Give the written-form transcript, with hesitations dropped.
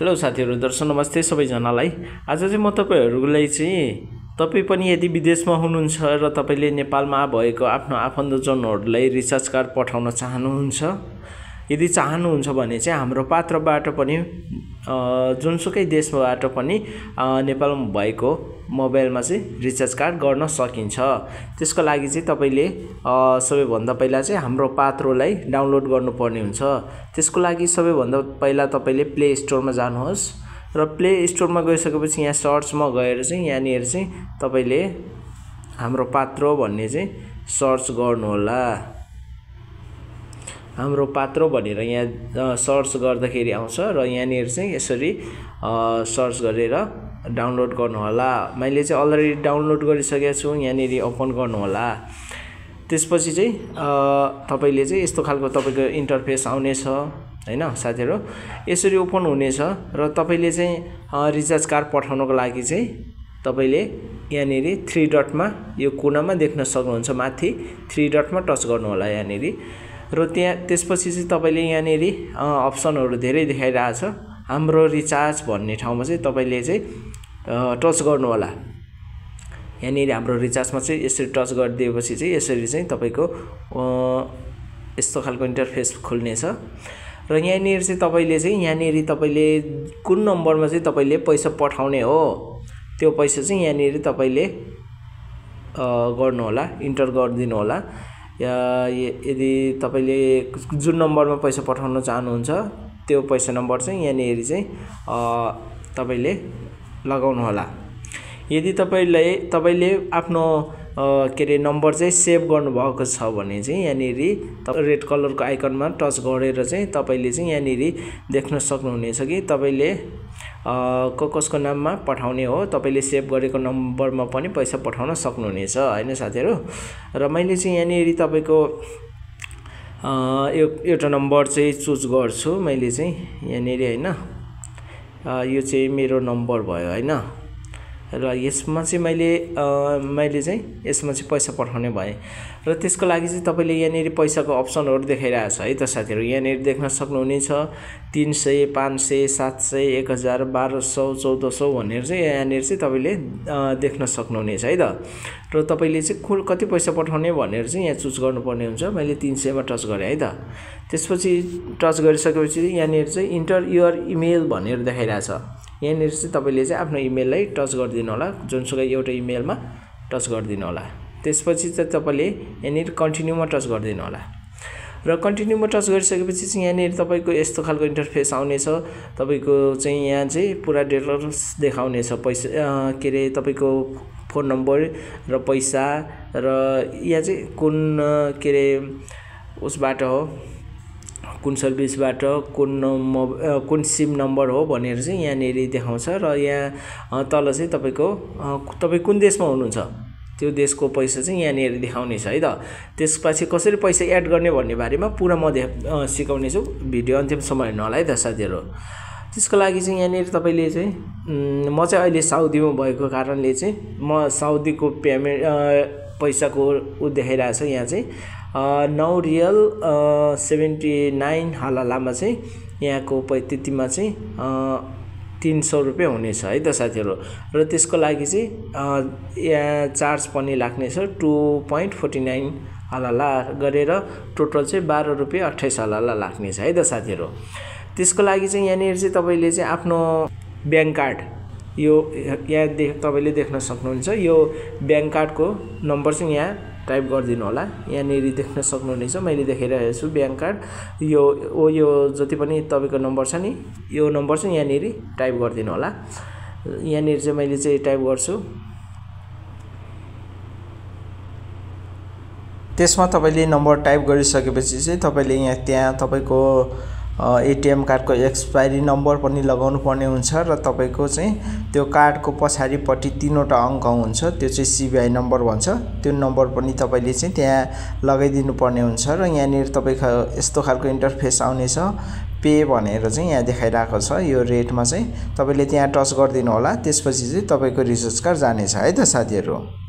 Hello साथीहरु, दर्शक नमस्ते सबैजनालाई। आज चाहिँ म तपाईहरुलाई चाहिँ तपाई पनि यदि विदेशमा हुनुहुन्छ र तपाईले नेपालमा भएको आफ्नो आफन्तजनहरुलाई रिचार्ज कार्ड पठाउन चाहनुहुन्छ, यदि चाहनुहुन्छ भने चाहिँ हाम्रो पात्रबाट पनि जुनसुकै देशबाट पनि नेपालमा भएको मोबाइलमा चाहिँ रिचार्ज कार्ड गर्न सकिन्छ। त्यसको लागि चाहिँ तपाईले सबैभन्दा पहिला चाहिँ हाम्रो पात्रोलाई डाउनलोड गर्नुपर्ने हुन्छ। त्यसको लागि सबैभन्दा पहिला तपाईले प्ले स्टोरमा जानुहोस् र प्ले स्टोरमा गइसकेपछि यहाँ सर्चमा गएर चाहिँ यहाँनिर चाहिँ तपाईले हाम्रो पात्रो भन्ने चाहिँ सर्च गर्नु होला। हाम्रो पात्रो भनेर यहाँ सर्च गर्दाखेरि आउँछ र यहाँनिर चाहिँ यसरी सर्च गरेर डाउनलोड गर्नु होला। मैले चाहिँ अलरेडी डाउनलोड गरिसकेको छु, यहाँनिर ओपन गर्नु होला। त्यसपछि चाहिँ तपाईले चाहिँ यस्तो खालको तपाईको इन्टरफेस आउनेछ हैन साथीहरु, यसरी ओपन हुनेछ र तपाईले चाहिँ रिचार्ज कार्ड पठाउनको लागि चाहिँ तपाईले यहाँनिर 3 डटमा यो कुनामा देख्न सक्नुहुन्छ, माथि 3 डटमा टच गर्नु होला यहाँनिर र त्यहाँ त्यसपछि चाहिँ तपाईले यहाँनिर अप्सनहरु धेरै देखाइरहेछ। हाम्रो रिचार्ज भन्ने ठाउँमा चाहिँ तपाईले चाहिँ टच गर्नु होला। यहाँनिर हाम्रो रिचार्जमा चाहिँ यसरी टच गरिदिएपछि चाहिँ यसरी चाहिँ तपाईको यस्तो खालको इन्टरफेस खुल्नेछ र यहाँनिर चाहिँ तपाईले कुन नम्बरमा चाहिँ तपाईले पैसा पठाउने हो त्यो पैसा चाहिँ यहाँनिर तपाईले गर्नु होला, इन्टर गरिदिनु होला। यदि तपाईले जुन नम्बरमा पैसा पठाउन चाहनुहुन्छ त्यो पैसा नम्बर चाहिँ यहाँनिर चाहिँ तपाईले लगाउनु होला। यदि तपाईले आफ्नो नम्बर चाहिँ सेभ गर्नुभएको छ भने चाहिँ यहाँनिर रेड कलरको आइकनमा टच गरेर चाहिँ तपाईले चाहिँ यहाँनिर देख्न सक्नुहुनेछ कि तपाईले कसको नाममा पठाउने हो, तपाईले सेभ गरेको नम्बरमा पनि पैसा पठाउन सक्नुहुनेछ हैन साथीहरु। र मैले चाहिँ यहाँनिर तपाईको एउटा नम्बर चाहिँ चुज गर्छु मैले चाहिँ यहाँनिर हैन, यो चाहिँ मेरो नम्बर भयो हैन र यसमा चाहिँ मैले चाहिँ यसमा चाहिँ पैसा पठाउने भए र त्यसको लागि चाहिँ तपाईले यहाँनिर पैसाको अप्सनहरु देखाइरहेछ है त साथीहरु। यहाँनिर देख्न सक्नुहुनेछ 300, 500, 700, 1000, 1200, 1400 भनेर चाहिँ यहाँनिर चाहिँ तपाईले देख्न सक्नुहुनेछ है त। र तपाईले चाहिँ कति पैसा पठाउने भनेर चाहिँ यहाँ चुज गर्नुपर्ने हुन्छ। मैले 300 मा टच गरे है त। त्यसपछि टच गरिसकेपछि यहाँनिर चाहिँ इन्टर युर इमेल भनेर देखाइरहेछ। यहाँनिर चाहिँ तपाईले चाहिँ आफ्नो इमेललाई टच गरिदिनु होला, जुनसुकै एउटा इमेलमा टच गरिदिनु होला। त्यसपछि चाहिँ तपाईले यहाँनिर कन्टिन्युमा टच गरिदिनु होला र कन्टिन्युमा टच गरिसकेपछि चाहिँ यहाँनिर तपाईको यस्तो खालको इन्टरफेस आउनेछ। तपाईको चाहिँ यहाँ चाहिँ पुरा डिटेल्स देखाउनेछ, पैसा तपाईको फोन नम्बर र पैसा र यहाँ चाहिँ कुन उसबाट हो, कुन सर्भिसबाट कुन सिम नम्बर हो भनेर चाहिँ यहाँनिर देखाउँछ र यहाँ तल चाहिँ तपाई कुन देशमा हुनुहुन्छ त्यो देशको पैसा चाहिँ यहाँनिर देखाउने छ है त। त्यसपछि कसरी पैसा एड गर्ने भन्ने बारेमा पुरा म सिकाउने छु, भिडियो अन्तिमसम्म हेर्नु होला है त साथीहरु। त्यसको लागि चाहिँ यहाँनिर तपाईले चाहिँ म चाहिँ अहिले साउदीमा भएको कारणले चाहिँ म साउदीको पेमेन्ट पैसाको देखाइरहेछ। यहाँ चाहिँ नाउ रियल 79 हलालामा चाहिँ यहाँको त्यतिमा चाहिँ 300 रुपैयाँ हुनेछ है त साथीहरु। र त्यसको लागि चाहिँ यहाँ चार्ज पनि लाग्नेछ 2.49 हलाला गरेर टोटल चाहिँ 12 रुपैयाँ 28 हलाला लाग्नेछ है त साथीहरु। त्यसको लागि चाहिँ यहाँनिर चाहिँ तपाईले चाहिँ आफ्नो ब्याङ्क कार्ड यो यहाँ तपाईले देख्न सक्नुहुन्छ। यो ब्याङ्क कार्डको नम्बर चाहिँ यहाँ टाइप गरिदिनु होला। यहाँनिर देख्न सक्नुहुनेछ, मैले देखाइरहेको छु ब्याङ्क कार्ड। यो जति पनि तपाईको नम्बर छ नि, यो नम्बर चाहिँ यहाँनिर टाइप गरिदिनु होला। यहाँनिर चाहिँ मैले चाहिँ टाइप गर्छु। त्यसमा तपाईले नम्बर टाइप गरिसकेपछि चाहिँ तपाईले त्यहाँ तपाईको एटीएम कार्डको एक्सपायरी नम्बर पनि लगाउनु पर्ने हुन्छ र तपाईको चाहिँ त्यो कार्डको पछाडीपट्टि 3वटा अङ्क हुन्छ, त्यो चाहिँ सीबीआई नम्बर भन्छ। त्यो नम्बर पनि तपाईले चाहिँ त्यहाँ लगाइदिनु पर्ने हुन्छ र यहाँनिर तपाईको यस्तो खालको इन्टरफेस आउनेछ। पे भनेर चाहिँ यहाँ देखाइरहेको छ यो रेटमा चाहिँ तपाईले त्यहाँ टच गरिदिनु होला। त्यसपछि चाहिँ तपाईको रिचार्ज कार्ड जानेछ है त साथीहरु।